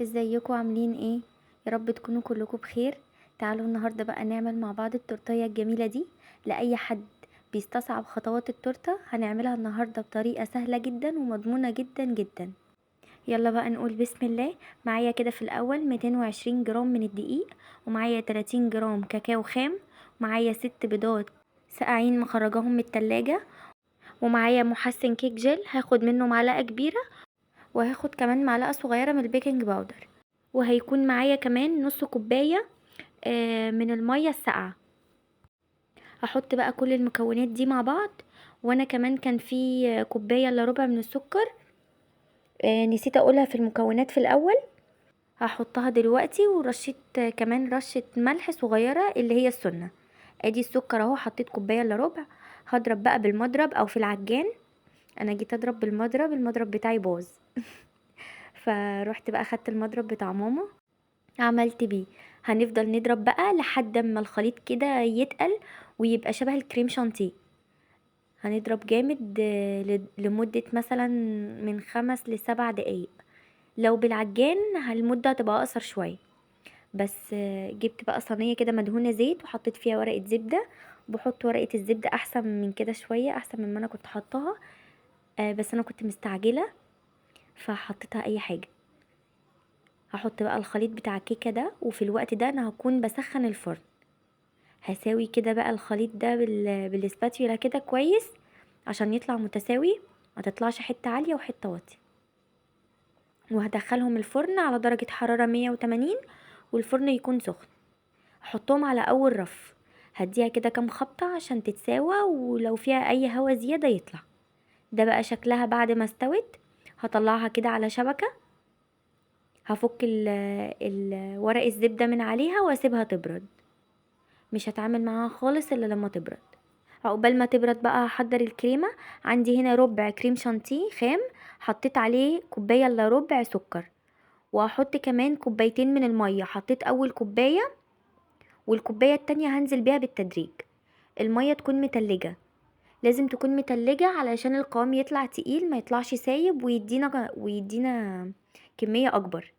ازيكم عاملين ايه؟ يا رب تكونوا كلكم بخير. تعالوا النهارده بقى نعمل مع بعض التورتيه الجميلة دي. لاي حد بيستصعب خطوات التورتة هنعملها النهارده بطريقة سهلة جدا ومضمونه جدا جدا. يلا بقى نقول بسم الله. معايا كده في الاول 220 جرام من الدقيق، ومعايا 30 جرام كاكاو خام، ومعايا 6 بيضات ساقعين مخرجاهم من التلاجة، ومعايا محسن كيك جل هاخد منه معلقه كبيرة، وهاخد كمان معلقه صغيرة من ال baking powder، وهيكون معايا كمان نص كوباية من المية الساقعه. هحط بقى كل المكونات دي مع بعض. وانا كمان كان في كوباية الا ربع من السكر، نسيت اقولها في المكونات في الاول، هحطها دلوقتي. ورشيت كمان رشه ملح صغيرة اللي هي السنة. ادي السكر اهو، حطيت كوباية الا ربع. هضرب بقى بالمضرب او في العجان. انا جيت اضرب بالمضرب، المضرب بتاعي باظ فروحت بقى اخدت المضرب بتاع ماما عملت بيه. هنفضل نضرب بقى لحد ما الخليط كده يتقل ويبقى شبه الكريم شانتيه. هنضرب جامد لمدة مثلا من 5 ل7 دقايق. لو بالعجان المدة هتبقى اقصر شوية. بس جبت بقى صينية كده مدهونة زيت وحطيت فيها ورقة زبدة. بحط ورقة الزبدة احسن من كده شوية، احسن من ما انا كنت حطاها، بس انا كنت مستعجلة فحطيتها اي حاجة. هحط بقى الخليط بتاع الكيكة ده، وفي الوقت ده انا هكون بسخن الفرن. هساوي كده بقى الخليط ده بالسباتيولا كده كويس عشان يطلع متساوي، ما تطلعش حتة عالية وحتة واطية. وهدخلهم الفرن على درجة حرارة 180، والفرن يكون سخن. هحطهم على اول رف، هديها كده كام خبطة عشان تتساوى، ولو فيها اي هوا زيادة يطلع. ده بقى شكلها بعد ما استوت. هطلعها كده على شبكة، هفك ورق الزبدة من عليها واسيبها تبرد. مش هتعامل معاها خالص الا لما تبرد. عقبال ما تبرد بقى هحضر الكريمة. عندي هنا ربع كريم شانتيه خام، حطيت عليه كوباية الا ربع سكر، وهحط كمان كوبايتين من المية. حطيت اول كوباية، والكوباية التانية هنزل بيها بالتدريج. المية تكون متلجة، لازم تكون متلجة علشان القوام يطلع تقيل ما يطلعش سايب ويدينا كمية اكبر.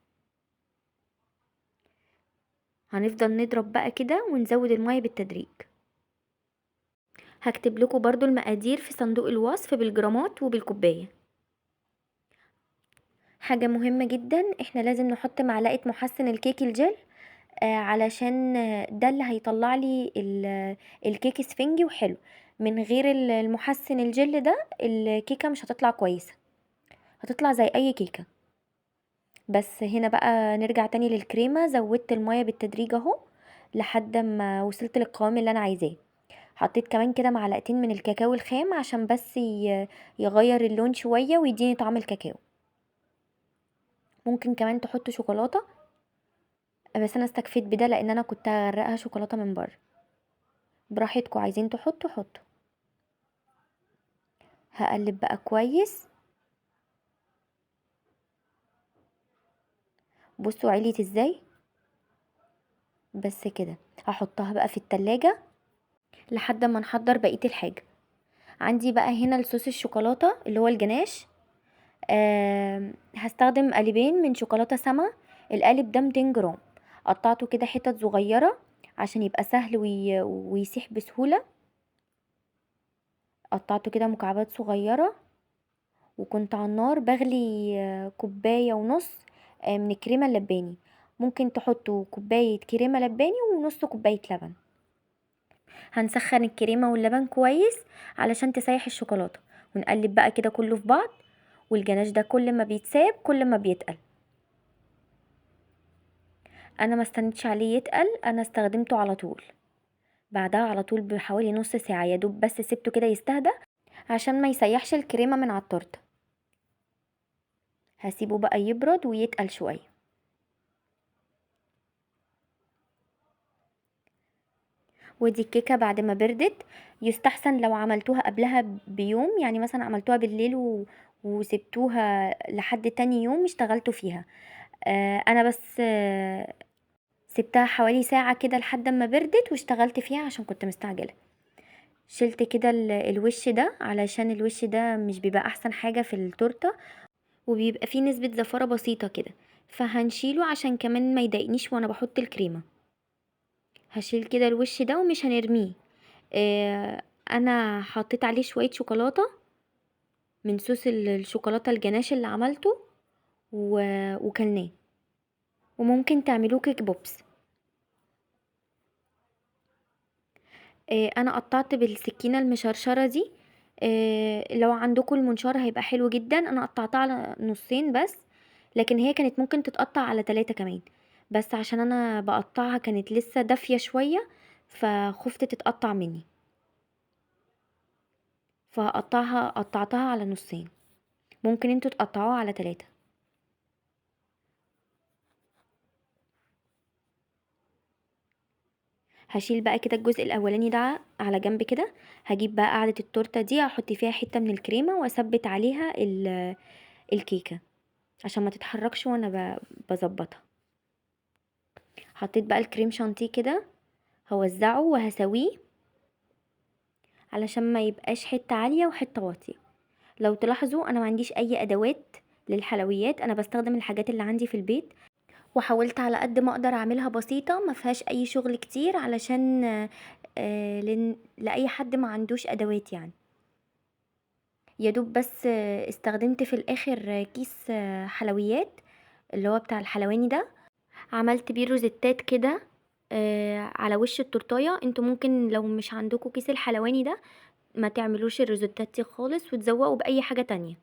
هنفضل نضرب بقى كده ونزود المية بالتدريج. هكتب لكم برضو المقادير في صندوق الوصف بالجرامات وبالكوباية. حاجة مهمة جدا، احنا لازم نحط معلقة محسن الكيك الجل، علشان ده اللي هيطلع لي الكيك اسفنجي وحلو. من غير المحسن الجل ده الكيكة مش هتطلع كويسة، هتطلع زي اي كيكة. بس هنا بقى نرجع تاني للكريمة. زودت المية بالتدريج اهو لحد ما وصلت للقوام اللي انا عايزاه. حطيت كمان كده معلقتين من الكاكاو الخام عشان بس يغير اللون شوية ويديني طعم الكاكاو. ممكن كمان تحطوا شوكولاتة، بس انا استكفيت بده لان انا كنت هغرقها شوكولاتة من بره. براحتكم، عايزين تحطوا حطوا. هقلب بقى كويس. بصوا عليت ازاي. بس كده هحطها بقى في التلاجة لحد ما نحضر بقية الحاجة. عندي بقى هنا الصوص الشوكولاتة اللي هو الجناش. هستخدم قالبين من شوكولاتة سما. القالب ده 200 جرام، قطعته كده حتت صغيرة عشان يبقى سهل ويسيح بسهولة. قطعته كده مكعبات صغيرة. وكنت على النار بغلي كوباية ونص، من الكريمة اللباني. ممكن تحطوا كوباية كريمة لباني ونص كوباية لبن. هنسخن الكريمة واللبن كويس علشان تسيح الشوكولاتة، ونقلب بقى كده كله في بعض. والجناش ده كل ما بيتساب كل ما بيتقل. انا ما استنيتش عليه يتقل، انا استخدمته على طول بعدها على طول بحوالي نص ساعة يا دوب، بس سبته كده يستهدى عشان ما يسيحش الكريمة من على التورتة. هسيبه بقى يبرد ويتقل شوية. ودي الكيكة بعد ما بردت، يستحسن لو عملتوها قبلها بيوم، يعني مثلا عملتوها بالليل وسبتوها لحد تاني يوم اشتغلتوا فيها. انا بس سبتها حوالي ساعة كده لحد ما بردت واشتغلت فيها عشان كنت مستعجلة. شلت كده الوش ده علشان الوش ده مش بيبقى احسن حاجة في التورتة، وبيبقى فيه نسبة زفارة بسيطة كده. فهنشيله عشان كمان ما يضايقنيش وانا بحط الكريمة. هشيل كده الوش ده ومش هنرميه. انا حطيت عليه شوية شوكولاتة من صوص الشوكولاتة الجناش اللي عملته وكلناه. وممكن تعملوه cake pops. انا قطعت بالسكينة المشرشره دي، لو عندكم المنشار هيبقى حلو جدا. انا قطعتها على نصين بس، لكن هي كانت ممكن تتقطع على 3 كمان، بس عشان انا بقطعها كانت لسه دافيه شوية فخفت تتقطع مني، قطعتها على نصين. ممكن انتوا تقطعوها على 3. هشيل بقى كده الجزء الاولاني ده على جنب كده. هجيب بقى قاعدة التورتة دي، هحط فيها حتة من الكريمة واثبت عليها الكيكة عشان ما تتحركش وانا بظبطها. حطيت بقى الكريم شانتيه كده، هوزعه وهسويه علشان ما يبقاش حتة عالية وحتة واطية. لو تلاحظوا انا ما عنديش اي ادوات للحلويات، انا بستخدم الحاجات اللي عندي في البيت، وحاولت على قد ما اقدر اعملها بسيطة ما فيهاش اي شغل كتير علشان لاي حد ما عندوش ادوات. يا دوب بس استخدمت في الاخر كيس حلويات اللي هو بتاع الحلواني ده، عملت بيه روزيتات كده على وش التورتايه. انتوا ممكن لو مش عندكم كيس الحلواني ده ما تعملوش الروزيتات دي خالص وتزوقوا باي حاجة تانية.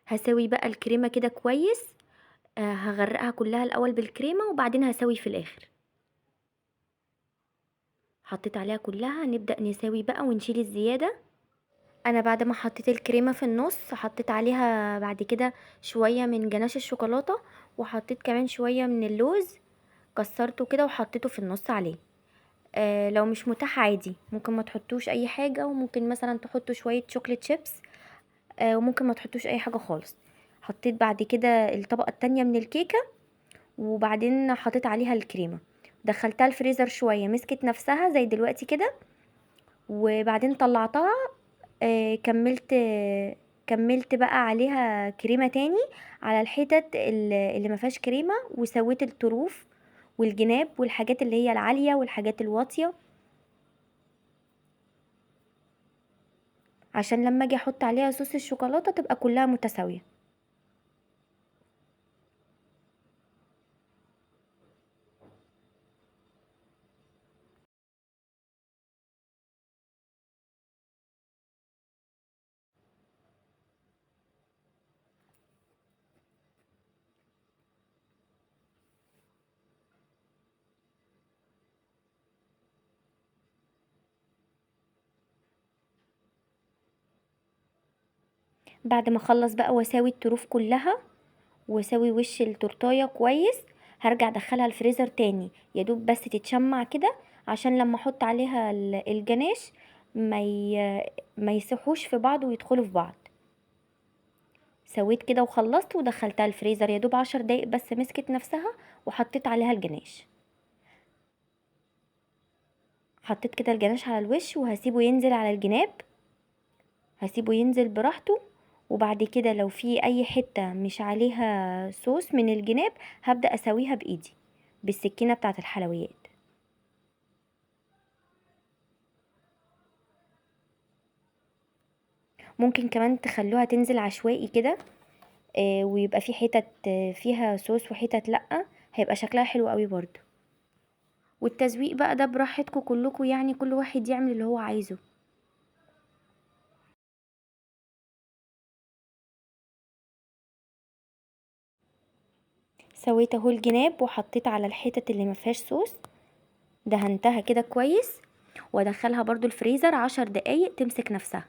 هسوي بقى الكريمة كده كويس، هغرقها كلها الاول بالكريمه وبعدين هسوي في الاخر. حطيت عليها كلها، نبدا نساوي بقى ونشيل الزيادة. انا بعد ما حطيت الكريمة في النص حطيت عليها بعد كده شوية من جناش الشوكولاتة، وحطيت كمان شوية من اللوز كسرته كده وحطيته في النص عليه. لو مش متاح عادي ممكن ما تحطوش اي حاجة، وممكن مثلا تحطوا شوية chocolate chips، وممكن ما تحطوش اي حاجة خالص. حطيت بعد كده الطبقة التانية من الكيكه، وبعدين حطيت عليها الكريمة، دخلتها الفريزر شوية مسكت نفسها زي دلوقتي كده، وبعدين طلعتها. كملت بقى عليها كريمة تاني على الحتت اللي ما فيهاش كريمة، وسويت الطروف والجناب والحاجات اللي هي العالية والحاجات الواطيه، عشان لما اجي احط عليها صوص الشوكولاتة تبقى كلها متساوية. بعد ما اخلص بقى واساوي الطروف كلها واساوي وش التورتايه كويس، هرجع ادخلها الفريزر تاني يا دوب بس تتشمع كده، عشان لما احط عليها الجناش ما يسحوش في بعض ويدخلوا في بعض. سويت كده وخلصت ودخلتها الفريزر يا دوب 10 دقايق بس مسكت نفسها، وحطيت عليها الجناش. حطيت كده الجناش على الوش وهسيبه ينزل على الجناب، هسيبه ينزل براحته. وبعد كده لو في اي حتة مش عليها صوص من الجناب هبدأ اسويها بايدي بالسكينة بتاعت الحلويات. ممكن كمان تخلوها تنزل عشوائي كده، ويبقى في حتت فيها صوص وحتت لأ، هيبقى شكلها حلو قوي برضو. والتزويق بقى ده براحتكم كلكم، كل واحد يعمل اللي هو عايزه. سويت اهو الجناب وحطيت على الحتت اللي ما فيهاش صوص، دهنتها كده كويس، وادخلها برضو الفريزر 10 دقايق تمسك نفسها.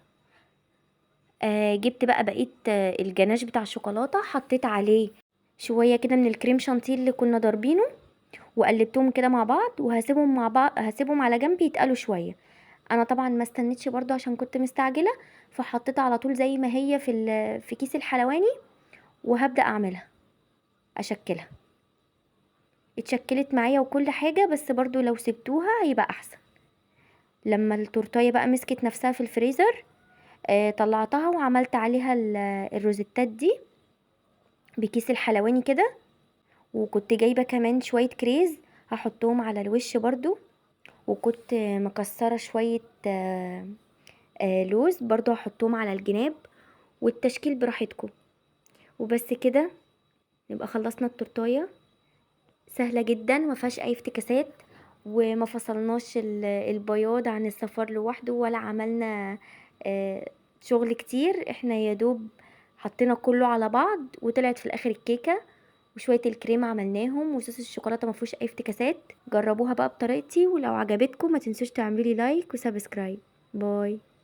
جبت بقى بقية الجناش بتاع الشوكولاتة، حطيت عليه شوية كده من الكريم شانتيه اللي كنا ضاربينه، وقلبتهم كده مع بعض، وهسيبهم مع بعض، هسيبهم على جنب يتقلوا شوية. انا طبعا ما استنيتش برضو عشان كنت مستعجلة، فحطيتها على طول زي ما هي في كيس الحلواني، وهبدا اعملها اشكلها. اتشكلت معايا وكل حاجة، بس برضو لو سبتوها هيبقى احسن. لما التورتايه بقى مسكت نفسها في الفريزر، طلعتها وعملت عليها الروزيتات دي. بكيس الحلواني كده. وكنت جايبه كمان شوية كريز هحطهم على الوش برضو، وكنت مكسرة شوية لوز برضو هحطهم على الجناب، والتشكيل براحتكم. وبس كده نبقى خلصنا التورتايه، سهلة جدا ما فيهاش اي افتكاسات، وما فصلناش البياض عن الصفار لوحده، ولا عملنا شغل كتير، احنا يا دوب حطينا كله على بعض وطلعت في الاخر الكيكه، وشوية الكريم عملناهم، وصوص الشوكولاتة ما فيهوش اي افتكاسات. جربوها بقى بطريقتي، ولو عجبتكم ما تنسوش تعملي like و subscribe. bye.